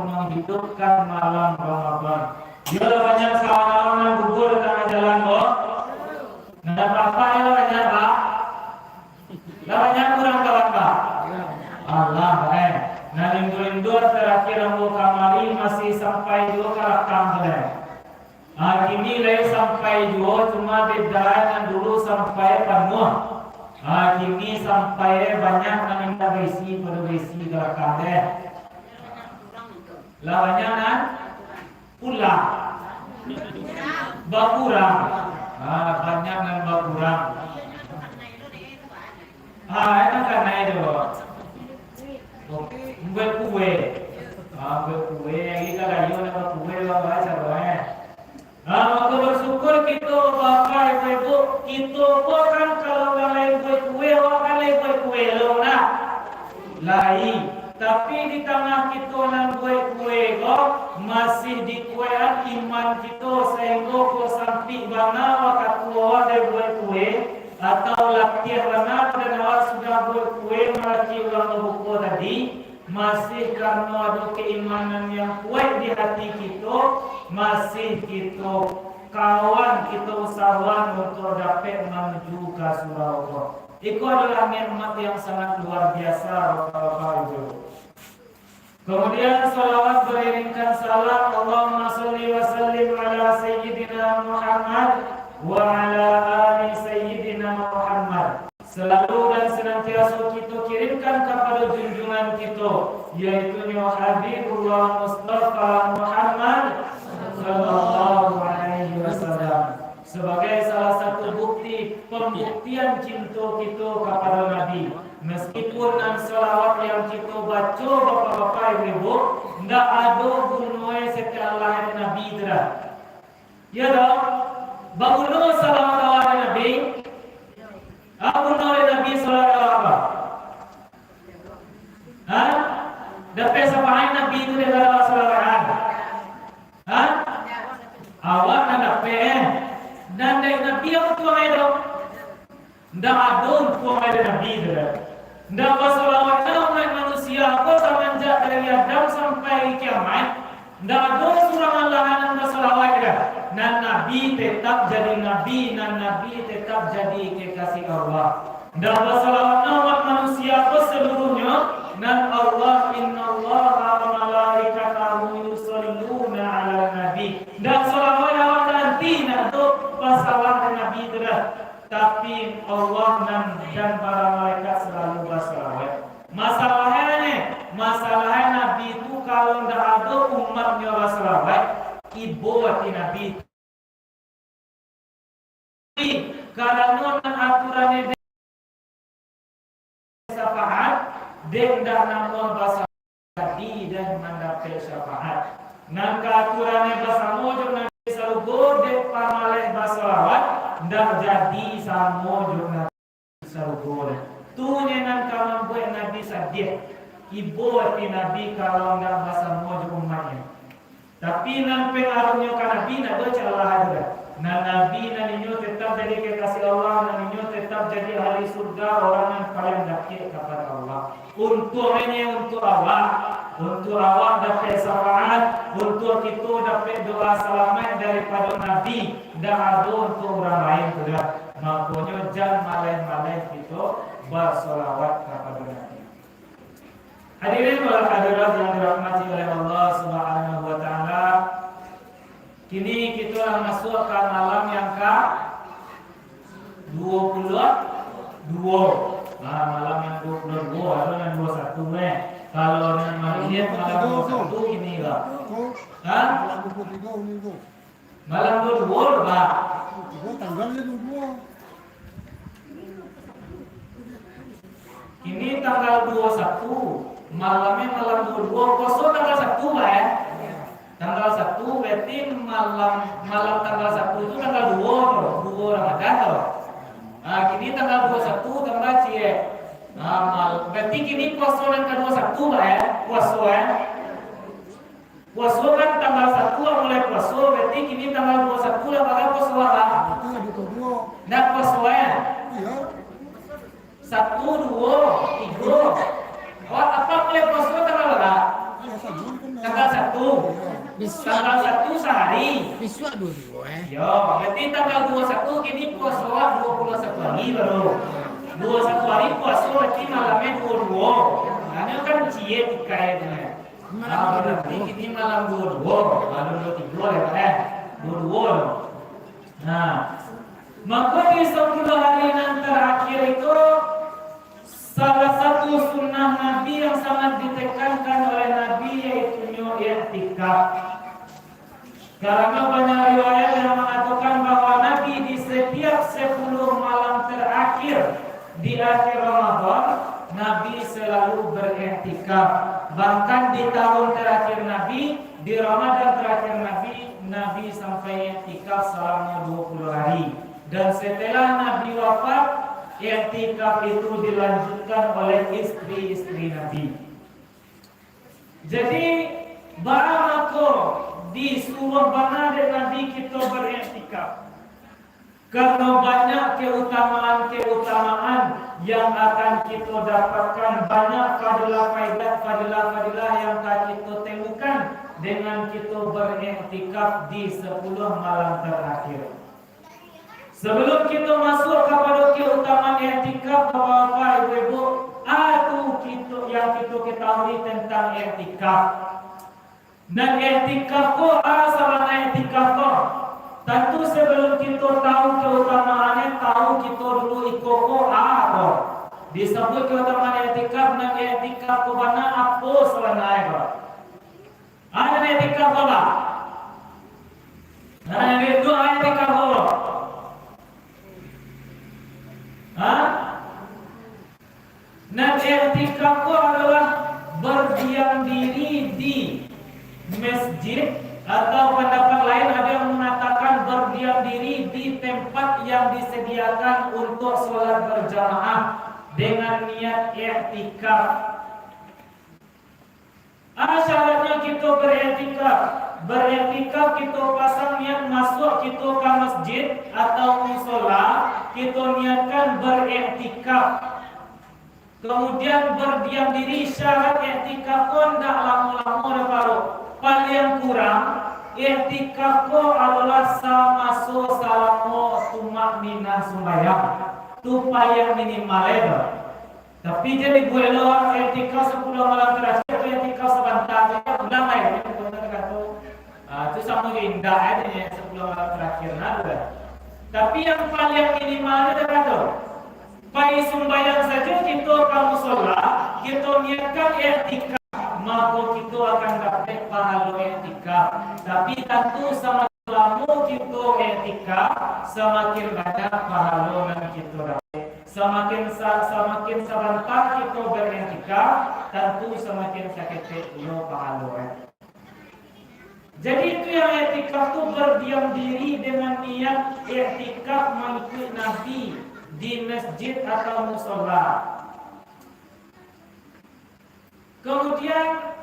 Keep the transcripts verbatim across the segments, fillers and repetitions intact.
menghidupkan malam Ramadan. Yo lah banyak sawan-sawan nan gugur di tangah jalan ko. Nan dapat apak yo lah banyak, Pak. Lah banyak urang kawan, Pak. Alah, eh. Nan indu-indu tarakhir ambo kamari masih sampai juo ka lakang tu, eh. Ah, kini lai sampai juo, cuma beda nan dulu sampai panuah. Ah, kini sampai banyak nan indak baisi, pado baisi ka lakang deh. Lah banyak nan pulang. Bakurang. Ah, banyak nan bakurang. Ah, enak kan naik tu. Buat kue. Ah, buat kue. Lagi ka kayu nak buat kue, bawa caro, eh. Ah, maka basyukur kito, Bapak, Ibu, Ibu. Kito ko kan kalau nan lain buat kue, awak kan lain buat kue lo, nah. Lai. Tapi di tangah kito nan buat kue ko, masih dikuekan iman kito, sahinggo ko sampik bana wakatu awak dek buat kue, atau latiah bana badan awak sudah buat kue, malaki urang babuko tadi, masih karano ado keimanan yang kuaik di hati kito, masih kito kawan, kito usahoan untuak dapek manuju ka surau ko. Iko adalah nikmat yang sangat luar biasa, Bapak-bapak, Ibu. Kemudian, salawat beriringkan salam, Allahumma shalli wa sallim ala Sayyidina Muhammad wa ala ali Sayyidina Muhammad. Selalu dan senantiasa kito kirimkan kapado junjungan kito, yaitunyo Habibullah Mustafa Muhammad sallallahu alaihi wasallam, sabagai salah satu bukti pambuktian cinto kito kapado Nabi. Meskipun nan salawat yang kito baco, Bapak-bapak, Ibu-ibu, ndak ado gunoe setiap lahir Nabi tu doh. Iyo toh? Baguno salawat awak dek Nabi? Apo guno dek Nabi salawat awak ko? Ha? Dapek syafaat Nabi tu dek salawat-salawatan? Ha? Awak nan dapek, eh? Nan dek Nabi apo tu, eh, tu? Ndak ado untuang dari Nabi tu doh. Ndak basalawatnyo umaik manusia ko samanjak dari Adam sampai kiamaik. Ndak ado surang alah nan basalawat doh. Nan Nabi tetap jadi Nabi, nan Nabi tetap jadi kekasih Allah. Ndak basalawatnyo umaik manusia ko saluruhnyo, nan Allah, "Innallaha wa malaikatahu yusholluna 'alan nabi." Ndak salawat awak nanti, ndak ado basalawat Nabi tu doh. Tapi, Allah nan, dan para malaikat salalu basalawat. Masalahnyo, masalah Nabi tu, kalau ndak ado umatnyo basalawat, ibo ati Nabi. Karano nan aturannyo syafaat, dek ndak namuah basa jadi dan mandapek syafaat. Nan ka aturannyo basamo jo Nabi sarugo, dek pamaleh basalawat, ndak jadi samo jo Nabi sarugo. Tu nyo nan ka mambuek Nabi sadiah. Ibo ati Nabi kalau ndak basamo jo umatnyo. Tapi nan pengaruhnyo ka Nabi, ndak ado cak alah tu doh. Nan Nabi, nan inyo tetap jadi kekasih Allah, nan inyo tetap jadi ahli surga, urang nan paling dakek kapado Allah. Untuangnyo untuak awak, untuak awak dapek syafaat, untuak kito dapek doa salamaik daripado Nabi, ndak ado untuak urang lain tu doh. Makonyo, jan maleh-maleh kito basalawat kapado Nabi. Hadirin wal hadirat yang dirahmati oleh Allah Subhanahu wa Ta'ala, kini kito lah masuak ka malam yang ka duo puluah duo. Nah, malam yang duo puluah duo, ado nan duo satu, eh. Kalau nan malam duo puluah satu kini lah. Ha? Malam duo puluah duo, Pak. Kini tanggal duo satu, malamnyo malam duo duo, puaso tanggal satu, Pak, eh? Tanggal satu, berarti malam, malam tanggal satu tu tanggal duo tu, duo Ramadan tu. Ah, kini tanggal duo satu tambah ciek. Ah, mal-, berarti kini puaso nan ka duo satu, Pak, eh? Puaso, eh? Puaso kan tanggal satu lah mulai puaso, berarti kini tanggal duo satu lah bagai puaso lah. Itu lah duo puluah duo. Ndak puaso, eh? Iyo. Satu, duo, tigo. Wah, apak mulai puaso tanggal bara? Iyo, satu kan. Tanggal Bisuak. Tanggal satu sahari. Bisuak duo duo, eh. Yo, berarti tanggal duo satu kini puaso lah duo puluah satu hari baru. Duo satu hari puaso, berarti malamnyo duo duo. Karano kan ciek tikai tu, eh. Malam Ah, duo berarti duo. Kini malam duo duo. Malam duo tigo lah, eh. Duo duo. Nah, mako di sapuluah hari nan tarakhir itu, salah satu sunnah Nabi yang sangat ditekankan oleh Nabi, yaitunyo iktikaf. Karena banyak riwayat yang mengatakan bahwa Nabi di setiap sepuluh malam terakhir di akhir Ramadan, Nabi selalu beriktikaf. Bahkan di tahun terakhir Nabi, di Ramadan terakhir Nabi, Nabi sampai iktikaf selama dua puluh hari. Dan setelah Nabi wafat, iktikaf itu dilanjutkan oleh istri-istri Nabi. Jadi, baa mako disuruah bana dek Nabi kito bariktikaf? Karano banyak keutamaan-keutamaan yang akan kito dapatkan, banyak fadilah-fadilah, fadilah-fadilah yang ka kito temukan dengan kito bariktikaf di sapuluah malam tarakhir. Sabalum kito masuak kapado keutamaan iktikaf, Bapak-bapak, Ibu-ibu, a tu kito, yang kito katahui tantang iktikaf. Nan iktikaf ko, a sabana iktikaf ko? Tantu sabalum kito tahu keutamaannyo, tahu kito dulu iko ko a ko. Disabuik keutamaan iktikaf, nan iktikaf ko bana apo sabananyo ko? Ado iktikaf ko, Pak? Nah, yang itu iktikaf ko. Hah? Nah, iktikaf ko adalah berdiam diri di masjid, atau pendapat lain ada yang mengatakan berdiam diri di tempat yang disediakan untuk sholat berjamaah dengan niat iktikaf. A syaratnyo kito bariktikaf? Bariktikaf kito pasang niat masuak kito ka masjid atau musola, kito niatkan bariktikaf. Kemudian bardiam diri, syarat iktikaf ko ndak lamo-lamo doh, Pak. Paliang kurang, iktikaf ko adolah samaso salamo tumakninah sumbayang. Tu paliang minimal e tu. Tapi jan dibuek lo, ah, iktikaf sapuluah malam tarakhir tu, iktikaf sabanta sajo, pulang lai, kan, kota takato. Ah, tu samo jo indak aja nyo, sapuluah malam tarakhir, nah, tu kan. Tapi yang paliang minimal tu takato, pai sumbayang sajo kito ka musola, kito niatkan iktikaf, mako kito akan dapek pahalo iktikaf. Tapi tantu sama Salamo kito iktikaf, samakin banyak pahalo nan kito dapek. Samakin sa-, samakin sabanta kito bariktikaf, tantu samakin saketek pulo pahalo, eh. Jadi, itu yang iktikaf tu berdiam diri dengan niat iktikaf mengikut Nabi di masjid atau musola. Kemudian,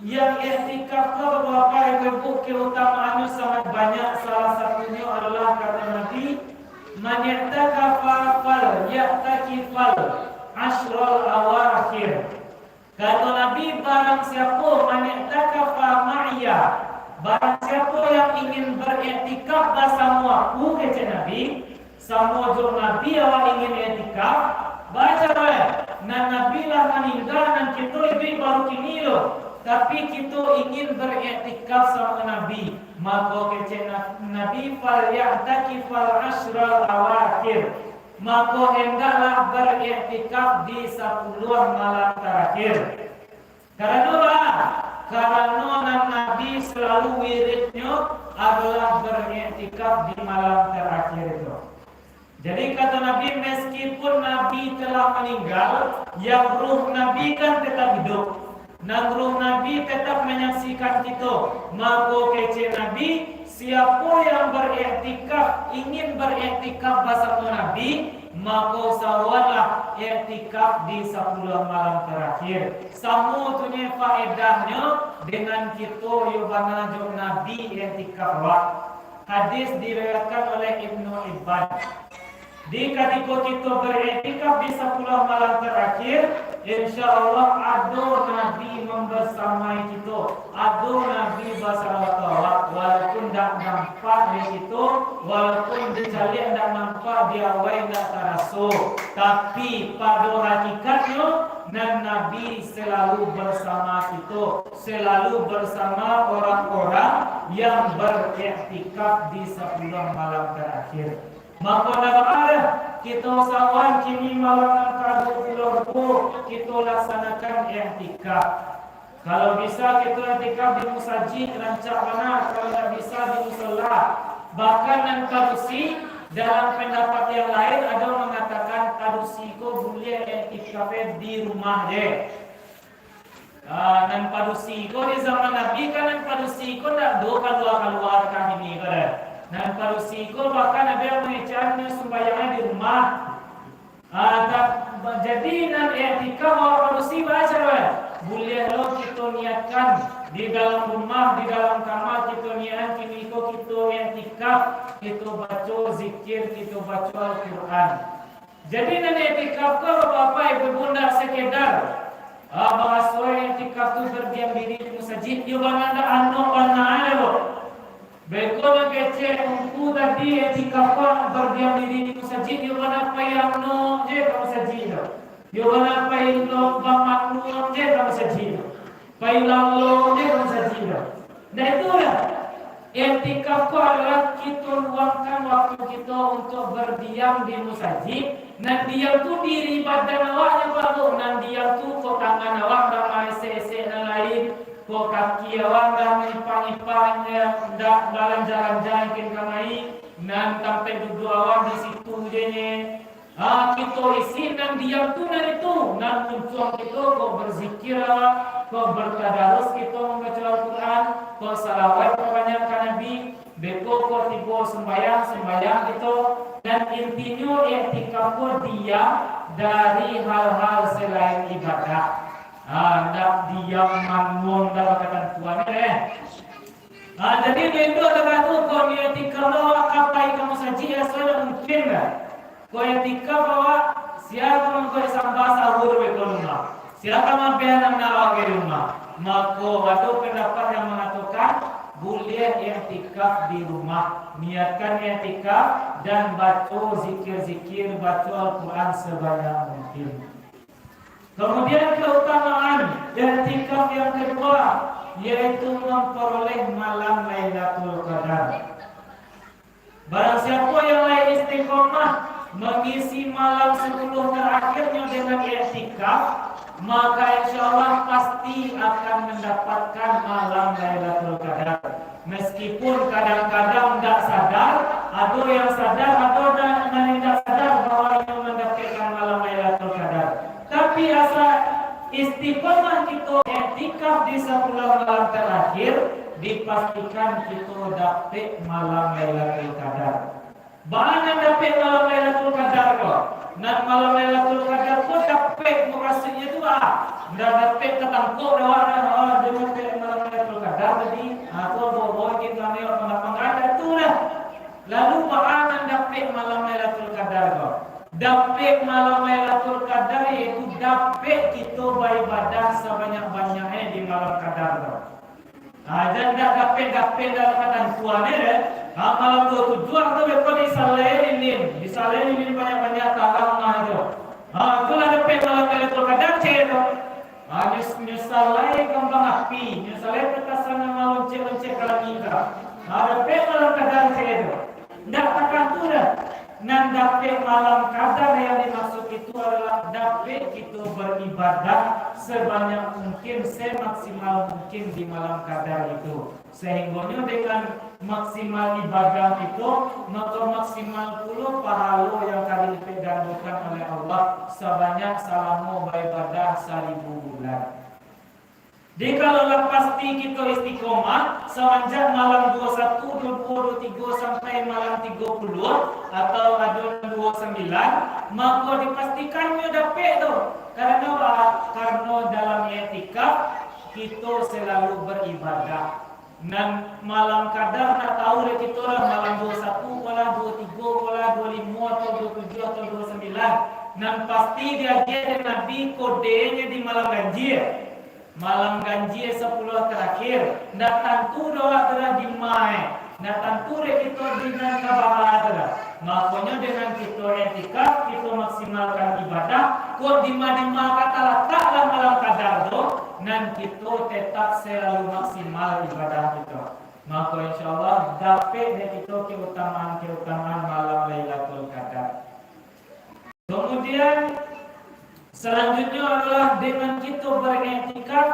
yang iktikaf ko, Bapak-bapak, Ibu-ibu, keutamaannyo sangat banyak. Salah satunyo adalah, kata Nabi, "Man i'takafa fal ya'takifal ashral awakhir." Kata Nabi, "Barang siapo man i'takafa ma'iyya, barang siapo yang ingin bariktikaf basamo aku," kecek Nabi, Samo jo Nabi awak ingin iktikaf, baco, eh, nan Nabi lah maningga, nan kito iduik baru kini lo, tapi kito ingin bariktikaf samo Nabi, mako kecek Na-, Nabi, "Falya'takifal ashral awakhir," mako hendaklah bariktikaf di sapuluah malam tarakhir. Karano baa? Karano nan Nabi salalu wiridnyo adolah bariktikaf di malam tarakhir itu. Jadi, kata Nabi, meskipun Nabi telah maninggal, yang ruh Nabi kan tetap hidup. Nan ruh Nabi tetap manyaksikan kito. Mako, kecek Nabi, siapo yang bariktikaf, ingin bariktikaf basamo Nabi, mako, saruanlah iktikaf di sapuluah malam tarakhir. Samo tu nyo faedahnyo dengan kito iyo bana jo Nabi iktikaf awak. Hadis diriwayatkan oleh Ibnu Hibban. Di katiko kito beriktikaf di sapuluah malam terakhir, insya Allah ado Nabi membersamai kito, ado Nabi basalawat awak, walaupun ndak nampak di kito, walaupun dicaliak ndak nampak, di awai ndak taraso, tapi pado hakikatnyo, nan Nabi selalu bersama kito, selalu bersama orang-orang yang beriktikaf di sapuluah malam terakhir. Mako, ndak baa, kito usahoan kini malam nan ka duo puluah duo, kito laksanakan iktikaf. Kalau bisa, kito iktikaf di musajik, rancak bana. Kalau ndak bisa, di musola. Bahkan nan padusi, dalam pendapat yang lain, ado mangatakan padusi ko buliah iktikaf di rumah je. Ah, nan padusi ko di zaman Nabi kan, nan padusi ko ndak do kalua-kalua ka kini ko doh. Nan padusi ko bahkan ado yang mangecek sumbayangnya di rumah. Ah, ta-, ba-, jadi nan iktikaf awak padusi baa caro, eh? Buliah lo kito niatkan di dalam rumah, di dalam kama kito niatkan, kini ko kito iktikaf, kito baco zikir, kito baco Al-Quran. Jadi, nan iktikaf ko, Bapak Ibu, ndak sekedar, ah, bahaso iktikaf tu berdiam diri di musajik, iyo bana ndak anok bana ai, Bapak. Beko nan kecek ungku tadi, iktikaf ko berdiam diri di musajik, iyo bana pai anok je ka musajik tu. Iyo bana pai lo bamanuang je ka musajik tu. Pai lalo je ka musajik tu. Nah, itulah. Iktikaf ko adalah kito luangkan waktu kito untuk berdiam di musajik. Nan diam tu diri badan awaknyo baru. Nan diam tu ko tangan awak ndak maesek-esek nan lain. Ko kaki awak ndak ngipak-ngipak, ndak balanja-lanja ken kamari. Nan tampek duduak awak di situ je nye. Ah, kito isi nan diam tu nan itu, nan muncuang kito, kok berzikir lah, kok bertadarus kito mambaco Al-Quran, kok salawat banyak ka Nabi, beko kok tibo sumbayang, sumbayang kito, nan intinyo iktikaf ko diam dari hal-hal selain ibadah. Ah, ndak diam manuang, ndak bakatantuan, eh. Ah, jadi, beko dalam tu, kok niat iktikaf lo, awak ka pai ka musajik, ya, soalnya mungkin lah. Kok iktikaf awak, sia ka mangko sambah sahur beko rumah. Sia ka mabian anak awak di rumah. Mako, ado pendapat yang mangatokan, buliah iktikaf di rumah. Niatkan iktikaf dan baco zikir-zikir, baco Al-Quran sebanyak mungkin. Kemudian, keutamaan iktikaf yang kedua, yaitu memperoleh malam Lailatul Qadar. Barang siapo yang lai istiqomah mangisi malam sapuluah terakhirnyo dengan iktikaf, maka insya Allah pasti akan mendapatkan malam Lailatul Qadar. Meskipun kadang-kadang ndak sadar, ado yang sadar, ado nan, nan indak sadar bahwa inyo mandapekkan malam Lailatul Qadar. Tapi asa istiqomah kito iktikaf di sapuluah malam terakhir, dipastikan kito dapek malam Lailatul Qadar. Baa nan dapek malam Lailatul Qadar ko? Nan malam Lailatul Qadar ko dapek, mukasuiknyo tu, ah, ndak dapek tatangkok dek awak, ah, dek dapek malam Lailatul Qadar tadi, ah, tu bawa-bawa gin kami awak pangga-pangga, ndak tu lah. Lalu, baa nan dapek malam Lailatul Qadar ko? Dapek malam Lailatul Qadar yaitu dapek kito baibadah sabanyak-banyaknyo di malam Qadar tu. Ha, jan ndak dapek-dapek dalam katantuan, eh. Ha, malam duo tujuah tu beko disalai lilin, disalai lilin banyak-banyak tarang mah tu. Ha, tu lah dapek malam Lailatul Qadar, cek tu. Ha, nyo, nyo salai kambang api, nyo salai petasan nan maloncek-loncek ka langik tu. Ha, dapek malam Qadar, cek tu. Ndak takantu doh. Nan dapek malam Qadar yang dimaksud itu adalah dapek kito beribadah sebanyak mungkin, semaksimal mungkin di malam Qadar itu. Sehinggonyo dengan maksimal ibadah kito, maka maksimal pulo pahalo yang ka dilipek gandokan oleh Allah sabanyak salamo baibadah saribu bulan. Jikalau lah pasti kito istiqomah, samanjak malam duo satu, duo duo, duo tigo sampai malam tigo puluah, atau ado nan duo sambilan, mako dipastikan nyo dapek tu. Karano apo? Karano dalam iktikaf, kito selalu beribadah. Nan malam kadar ndak tahu dek kito lah, malam duo satu ko lah, duo tigo ko lah, duo limo atau duo tujuah atau duo sambilan. Nan pasti diagiah dek Nabi kodenyo di malam ganjie. Malam ganjie sapuluah tarakhir, ndak tantu doh awak tu lah di ma, eh. Ndak tantu dek kito di nan ka bara tu lah. Makonyo dengan kito iktikaf, kito maksimalkan ibadah, kok dima-dima ka talatak lah malam kadar tu, nan kito tetap selalu maksimal ibadah kito. Mako, insya Allah, dapek dek kito keutamaan-keutamaan malam Lailatul Qadar. Kemudian, selanjutnya adalah dengan kito beriktikaf,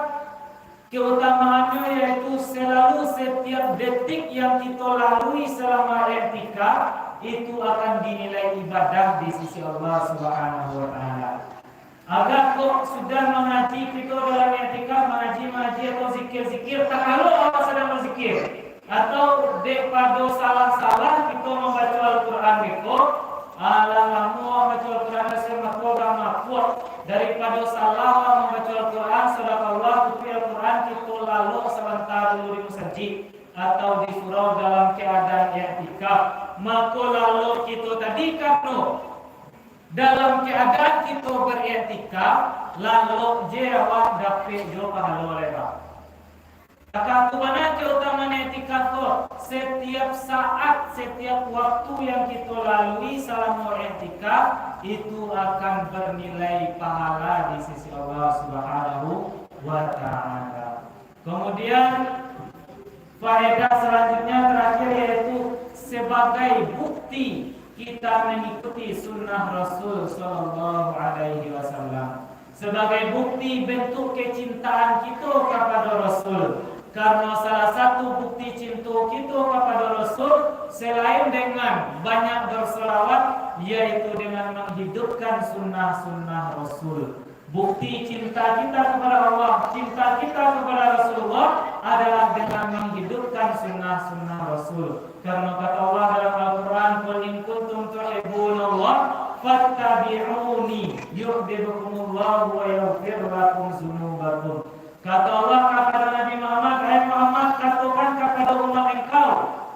keutamaannyo yaitu selalu setiap detik yang kito lalui selama iktikaf, itu akan dinilai ibadah di sisi Allah Subhanahu wa Ta'ala. Agak kok sudah mangaji kito dalam iktikaf, mangaji-mangaji atau zikir-zikir, takalok awak sadang bazikir, atau dek pado salah-salah kito mambaco Al-Quran beko, alah lamo mambaco Al-Quran, rasa mato agak mapuak, daripado salah mambaco Al-Quran, sadaqallah, tutuik Al-Quran, kito lalok sabanta dulu di musajik atau di surau dalam keadaan iktikaf, mako lalok kito tadi karano dalam keadaan kito beriktikaf, lalok je awak dapek jo pahalo lai, Pak. Takah tu bana keutamaan iktikaf ko, setiap saat, setiap waktu yang kito lalui salamo iktikaf, itu akan bernilai pahala di sisi Allah Subhanahu wa Ta'ala. Kemudian, faedah selanjutnya terakhir yaitu sebagai bukti kita mengikuti sunnah Rasul sallallahu alaihi wasallam. Sebagai bukti bentuk kecintaan kito kapado Rasul. Karena salah satu bukti cinto kito kapado Rasul, selain dengan banyak bersolawat, yaitu dengan menghidupkan sunnah-sunnah Rasul. Bukti cinta kita kepada Allah, cinta kita kepada Rasulullah adalah dengan menghidupkan sunnah-sunnah Rasul. Karena kata Allah dalam Al-Quran, "Qul in kuntum tuhibbunallah, fattabi'uni, yuhbibkumullahu wa yaghfir lakum dzunubakum." Kata Allah kepada Nabi Muhammad, "Hai Muhammad, katakan kepada umat engkau,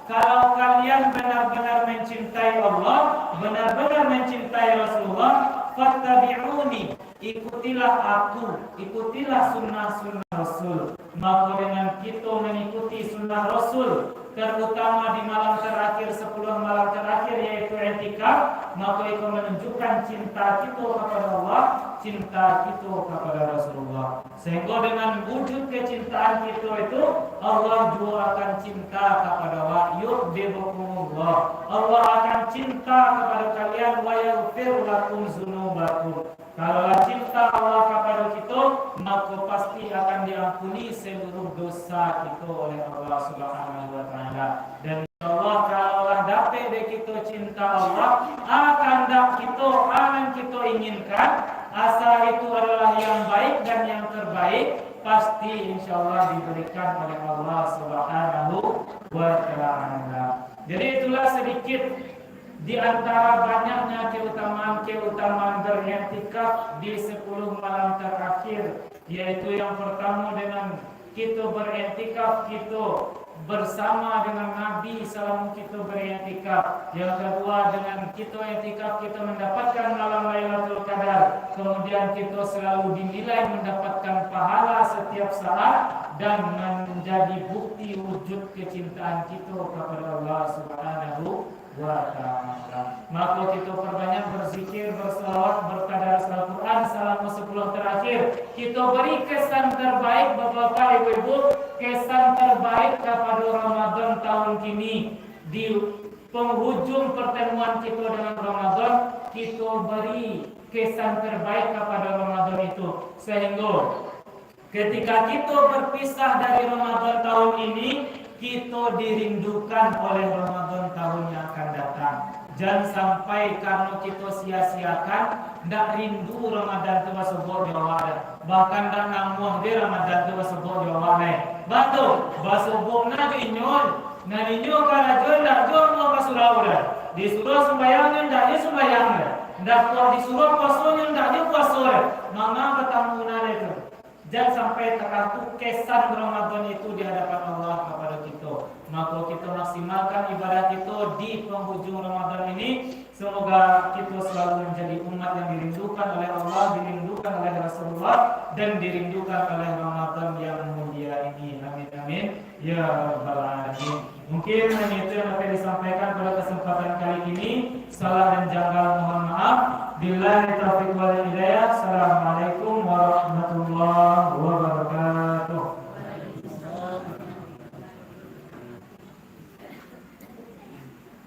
kalau kalian benar-benar mencintai Allah, benar-benar mencintai Rasulullah, fattabi'uni, ikutilah aku, ikutilah sunnah-sunnah Rasul." Maka dengan kito mengikuti sunnah Rasul, terutama di malam terakhir, sepuluh malam terakhir, yaitu iktikaf, maka itu menunjukkan cinta kito kepada Allah, cinta kito kepada Rasulullah. Sehingga dengan wujud kecintaan kito itu, Allah juo akan cinta kepada wa yuhibbukumullah. Allah akan cinta kepada kalian, wa yaghfir lakum dzunubakum. Kalau lah cinta Allah kepada kito, maka pasti akan diampuni seluruh dosa kito oleh Allah Subhanahu wa Ta'ala. Dan insya Allah, kalau lah dapek dek kito cinta Allah, akan dak kito, akan kito inginkan, asal itu adalah yang baik dan yang terbaik, pasti insya Allah diberikan oleh Allah Subhanahu wa Ta'ala. Jadi itulah sedikit di antara banyaknya keutamaan-keutamaan beriktikaf di sepuluh malam terakhir, yaitu yang pertama dengan kito beriktikaf, kito bersama dengan Nabi selama kito beriktikaf. Yang kedua, dengan kito iktikaf, kito mendapatkan malam Lailatul Qadar. Kemudian kito selalu dinilai mendapatkan pahala setiap saat dan menjadi bukti wujud kecintaan kito kepada Allah Subhanahu wa Ta'ala. Maka kito perbanyak berzikir, bersalawat, bertadarus Al-Quran selama sepuluh terakhir. Kito beri kesan terbaik, Bapak-bapak, Ibu-ibu, kesan terbaik kepada Ramadan tahun kini. Di penghujung pertemuan kito dengan Ramadan, kito beri kesan terbaik kepada Ramadan itu. Sehingga ketika kito berpisah dari Ramadan tahun ini, kito dirindukan oleh Ramadan tahun yang akan datang. Jan sampai karano kito sia-siakan, ndak rindu Ramadan tu basobok jo awak dah. Bahkan ndak namuah dek Ramadan tu basobok jo awak dah. Batua, basobok na jo inyo, nan inyo karajo ndak jo amuah ka surau dah. Disuruah sumbayang nyo ndak jo sumbayang dah. Ndak disuruah puaso nyo ndak jo puaso dah. Manga batamu na dek tu. Jan sampai takah tu kesan Ramadan itu di hadapan Allah kepada Mako, kita maksimalkan ibadah kita di penghujung Ramadan ini. Semoga kita selalu menjadi umat yang dirindukan oleh Allah, dirindukan oleh Rasulullah, dan dirindukan oleh Ramadan yang mulia ini. Amin, amin, ya rabbal alamin. Mungkin hanya itu yang dapat disampaikan pada kesempatan kali ini. Salah dan janggal mohon maaf. Billahi taufiq wal hidayah.